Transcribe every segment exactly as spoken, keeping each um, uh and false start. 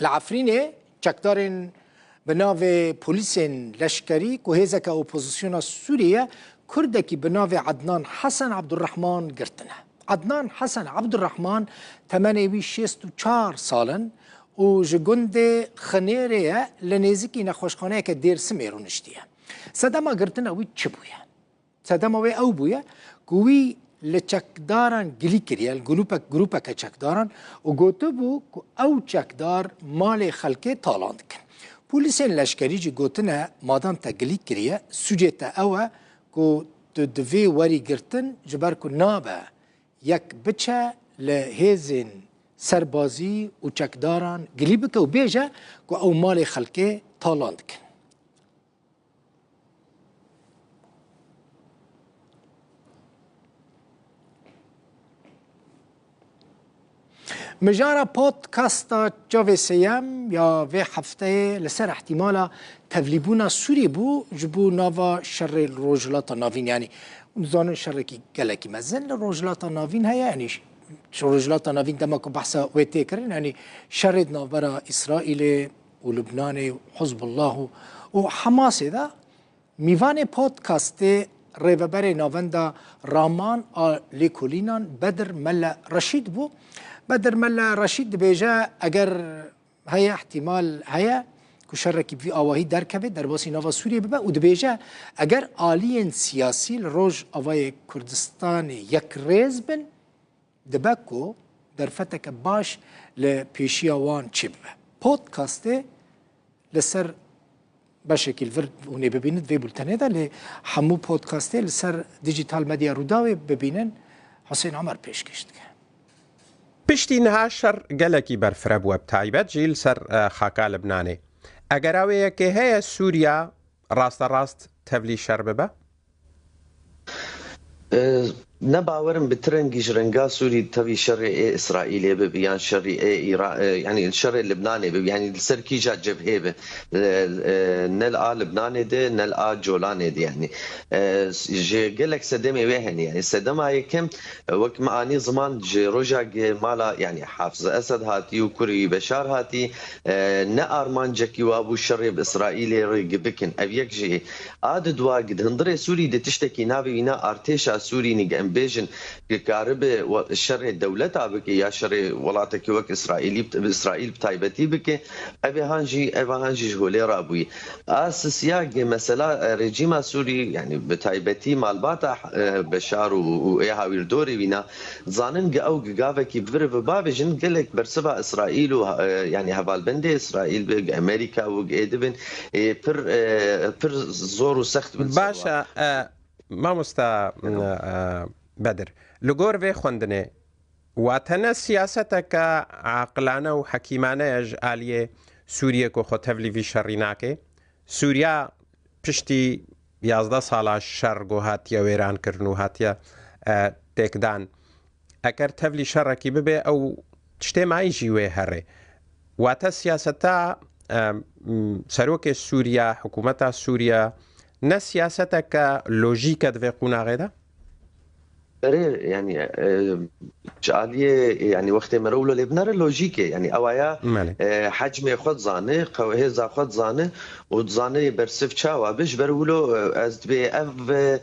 Li Efrînê çekdarên bi navê polîsên leşkerî ku hêzeke opozisyona Sûriyê ye, Kurdekî bi navê Ednan Hesen Abdurrahman girtine. Ednan Hesen Abdurrahman temenê wî şêst û çar sal in û ji gundê Xinêrê ye, li nêzîkî nexweşxaneyeke Dêrsimê rûniştiye. Sedema girtina wî çi bûye? Sedema wê ew bûye ku wî li çekdaran gilî kiriye, li grûpek, grûpeke çekdaran û gotibû ku ew çekdar malê xelkê talan dikin. Polîsên leşkerî jî gotine, madem te gilî kiriye, sûcê te ew e ku tu divê werî girtin, ji ber ku nabe yek biçe li hêzên serbazî û çekdaran gilî bike û bêje ku ew malê xelkê talan dikin. Mijara podcasta Çavê Sêyem ya vê hefteyê li ser ihtimala tevlîbûna Sûrî bû ji bo nava şerê li Rojhilata Navîn. Yanî, hûn dizanin şerekî gelekî mezin li Rojhilata Navîn heye. Yanî, ş-, Rojhilata Navîn dema ku behsa wê tê kirin, yanî şerê di navbera Îsraîlê û Lubnanê û Hizbullah û, û Hamasê de. Mîvanê podcastê Rêveberê Navenda Raman a Lêkolînan Bedir Mele Reşîd bû. Bedir Mele Reşîd dibêje, eger heye, ihtimal heye ku şerekî bi vî awahî derkeve, derbasî nava Sûriyê bibe û dibêje, eger aliyên siyasî li Rojavayê Kurdistanê yekrêz bin, dibe ku derfeteke baş li pêşiya wan çêbibe. Podcastê li ser beşekî li vir hûn ê bibînin, vê bultenê de, lê hemû podcastê li ser Digital Media Rûdawê bibînin, Husên Omer pêşkêş dike. Piştî niha şer gelekî berfireh bû, bi taybet jî li ser, e, xaka Libnanê. Eger a wê yekê heye, Sûriya rasterast tevlî şer bibe? E, ne bawerim bi ti rengî ji renga Sûrî tevî şerê ê Îsraîlê bibe yan şerî ê Îra-, e, yanî şerê Libnanê bibe, yanî li ser kîja cebhê be. E, e, ne li a Libnanê de, ne li a Colanê de, yanî. E, ji gelek sedemê wê hene, yanî sedema yekem, e, wek me anî ziman ji roja ge mala, yanî Hafiz Esed hatî û kurî Beşar hatî, e, ne armancekî wa bû şerê bi Îsraîlê re bikin. Ev yek jî A di dua, di hundirê Sûrî de tiştekî navê wîna artêşa Sûrî, nî em bêjin, dikaribe we-, şerê dewleta bike ya şerê welatekî wek Îsraîlî, bi Îsraîl bi taybetî bike, ev ê han jî, ev ê han jî ji holê rabûyî. A sisiya ge mesela, e, rejîma Sûrî, yanî bi taybetî malbata, e, Beşar û, û ê hawîrdorê wîna, zanin ge ew ge gavekî bi vir ve bavêjin, gelek bersiva Îsraîl û, e, yanî hevalbendê Îsraîl be, ge Amerîka û ge ê dibin, ê pir, e, pir zor û sext bin ser wan. Baş e, e, mamosta, Ero. e, Bedir. Li gor vê xwendinê, wate ne siyaseteke aqilane û hekîmane ye ji aliyê Sûriyê ku xwe tevlî vî şerî nake? Sûriya piştî yazdeh sala şer ku hatiye wêrankirin û hatiye, e, têkdan. Eger tevlî şerekî bibe, ew tiştê mayî jî wê here. Wate siyaseta, e, m, serokê Sûriya, hikûmeta Sûriya, ne siyaseteke lojîk e di vê qonaxê de? Erê, yanî, e, ji aliyê, yanî wextê me re wilo lê binere lojîk e. Yanî ew aya, Belê. e, hecmê xwe dizane, qew-, hêza xwe dizane û dizane bersiv çawa be. Ji ber wilo, e, ez dibê ev, e,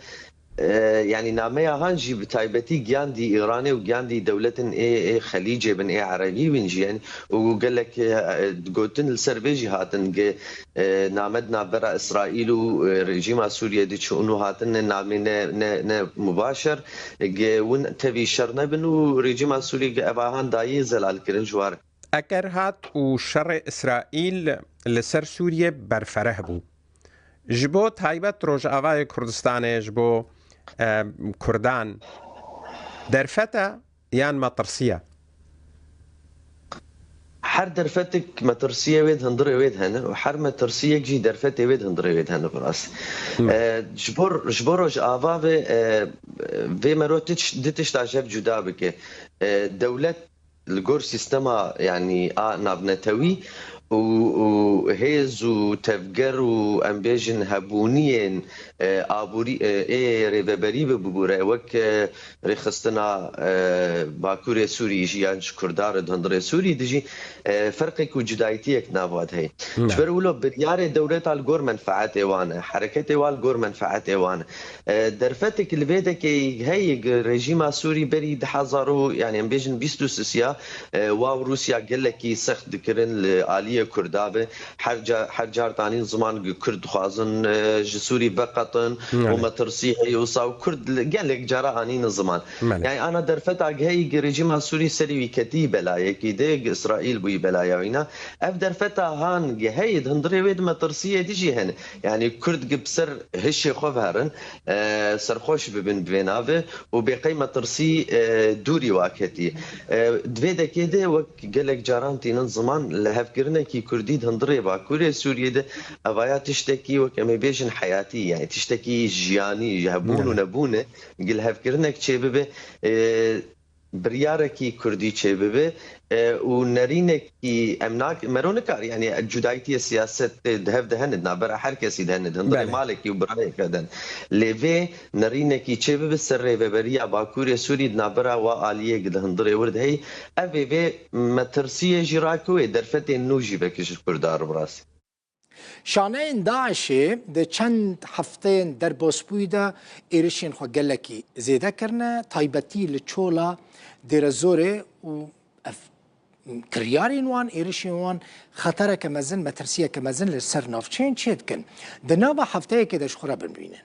e, yanî nameya han jî bi taybetî giyandî Îranê û giyandî dewletin ê, ê Xelîcê bin, ê Erebî bin jî, yanî û gelek, e, gotin li ser vê jî hatin ge, e, name di navbera Îsraîl û, e, rejîma Sûriyê de çûn û hatine namê ne, ne, ne mubaşer, ge win tevî şer nebin û rejîma Sûriyê ge ev ahan dayî zelal kirin ji war. Eger hat û şerê Îsraîl li ser Sûriyê berfereh bû, ji bo taybet Rojavayê Kurdistanê, ji bo, e, Kurdan derfet e yan metirsî ye? Her derfetik metirsiyê wê di hundirê wê de hene û her metirsiyek jî derfetê wê di hundirê wê de hene, bi rastî. Hmm. E, ji bo, ji bo Rojava ve, e, vê mero tiş-, du tişta ji hev cuda bike. E, dewlet li gor sîstema, yanî a navnetewî û, û hêz û tevger û, em bêjin, hebûniyên, e, aborî, e, ê rêveberî bi bibûre, wek, e, rêxistina, e, Bakurê Sûrî jî yan ji Kurda re di hundirê Sûrî de jî, e, ferqek û cudayîtiyek nav wan de heye. Ji ber wilo biryarê dewleta li gor menfaetê wan e, hereketê wan li gor menfaetê wan e. E, derfetek li vê dekê heye, rejîma Sûrî berî du hezar û, yani em bêjin bîst û sisiya, e, wa û Rûsya gelekî sext dikirin li aliyê Kurda ve. Her ca-, her car tanîn ziman ku Kurd dixwazin, e, ji Sûrî veqetin û metirsî heye wisa û Kurd li gelek cara anîne ziman. Belê. Yani ana derfeta heye ku rejîma Sûrî serî wî ketî belayekî de, ku Îsraîl bûyî belaya wîna. Ev derfeta han ku heye di hundirê wê de metirsiyê dî jî hene. Yani Kurd gi bi ser hişê xwe veherin, e, serxweş bibin bi vê navê û bêqey metirsî, e, dûrî wa ketî. E, di vê dekê de wek gelek caran tînin ziman, lihevkirinekî Kurdî di hundirê Bakurê Sûriyê de evaya tiştekî wek em ê bêjin heyatî, yani tiştekî jiyanî, ji hebûn û nebûn e, gi lihevkirinek çêbibe, e, biryarekî Kurdî çêbibe, e, û nerînekî em nak-, mero nikar, yani cudayîtiye siyasetê di hev de hene, di navbera her kesî de hene, di hundirê malekî û birayeke de hene. Lê vê nerînekî çêbibe ser rêveberiya Bakurê Sûrî di navbera wa aliyê di hundirê wir de heye. Ev ê vê metirsiyê jî rake wê derfetên nû jî vekişt Kurda re bi rastî. Şaneyên DAIŞê di çend hefteyên derbasbûyî de êrişên xwe gelekî zêde kirine, taybetî li çola Dêrezorê û ev kiryarên wan, êrişên wan xetereke mezin, metirsiyeke mezin li ser navçeyên çêdikin. Di nava hefteyekê de ji xwe re bibînin.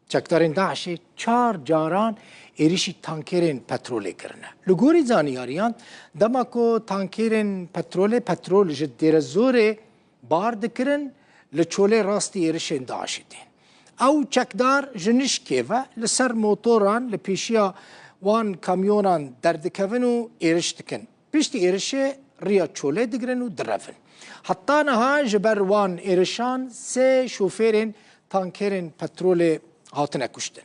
Çekdarên DAIŞê çar caran êrişî tankerên petrolê kirine. Li gorî zanyariyan, dema ku tankerên petrolê, petrol ji Dêrezorê bar dikirin, li çolê rastî êrişên DAIŞê tên. Ew çekdar ji nişkê ve li ser motoran li pêşiya wan kamyonan derdikevin û êriş dikin. Piştî êrişê riya çolê digirin û direvin. Heta niha ji ber wan êrişan sê şofêrên tankerên petrolê hatine kuştin.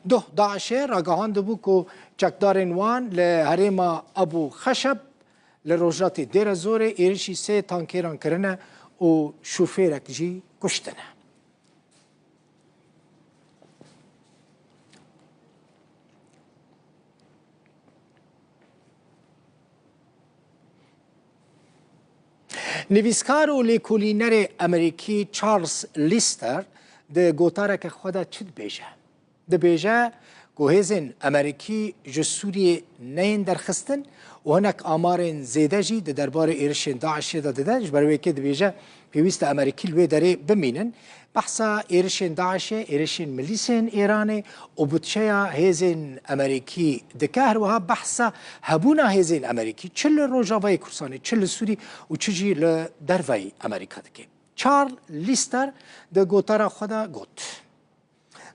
Duh DAIŞê ragihandibû ku çekdarên wan li herêma Abu Xeşeb li rojhilatê Dêrezorê êrişî sê tankeran kirine û şofêrek jî kuştine. Nivîskar û lêkolînerê Amerîkî Charles Lister di gotareke xwe de çi dibêje? Dibêje ku hêzên Amerîkî ji Sûriyê neyên derxistin û hinek amarên zêde jî di derbarê êrişên DAIŞê de dide. Ji ber wê yekê dibêje, pêwîst e Amerîkî li wê derê bimînin. Behsa êrişên DAIŞê, êrişên milîsên Êranê û budçeya hêzên Amerîkî dike. Her wiha behsa hebûna hêzên Amerîkî, çi li Rojavayê Kurdistanê, çi li Sûrî û çi jî li derveyî Amerîka dike. Charles Lister di gotara xwe de got,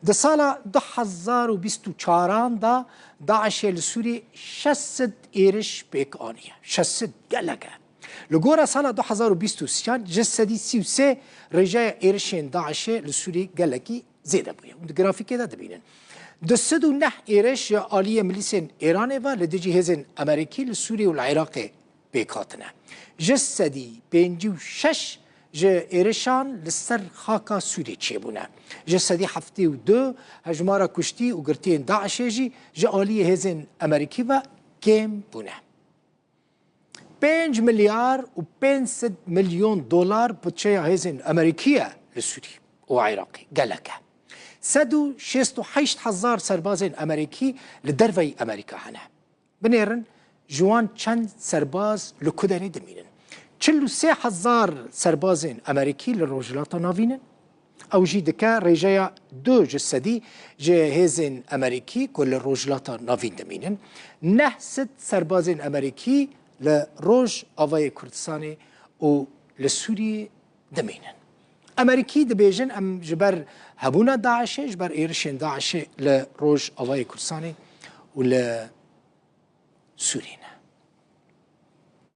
Di sala du hezar û bîst û çaran de DAIŞê li Sûriyê şeş sed êriş pêk aniye. Şeş sed gelek e. Li gora sala du hezar û bîst û sêyan ji sedî sî û sê rêjeya êrişên DAIŞê li Sûriyê gelekî zêde bûye. Hûn di grafîkê de dibînin. Du sed û neh êriş ji aliyê milîsên Êranê ve li dijî hêzên Amerîkî li Sûriyê û li Iraqê pêk hatine. Ji sedî pêncî û şeş ji êrişan li ser xaka Sûriyê çêbûne. Ji sedî heftê û du hejmara kuştî û girtiyên DAIŞê jî ji aliyê hêzên Amerîkî ve kêm bûne. Pênc milyar û pênc sed milyon dolar budçeya hêzên Amerîkî ye li Sûrî û Iraqê. Gelek e. Sed û şêst û heşt hezar serbazên Amerîkî li derveyî Amerîka hene. Binêrin, ji wan çend serbaz li ku derê dimînin? Çil û sê hezar serbazên Amerîkî li Rojhilata Navîn in. Ew jî dike rêjeya du ji sedî ji hêzên Amerîkî ku li Rojhilata Navîn dimînin. Neh sed serbazên Amerîkî li Rojavayê Kurdistanê û li Sûriyê dimînin. Amerîkî dibêjin, em ji ber hebûna DAIŞê, ji ber êrişên DAIŞê li Rojavayê Kurdistanê û li Sûriyê ne.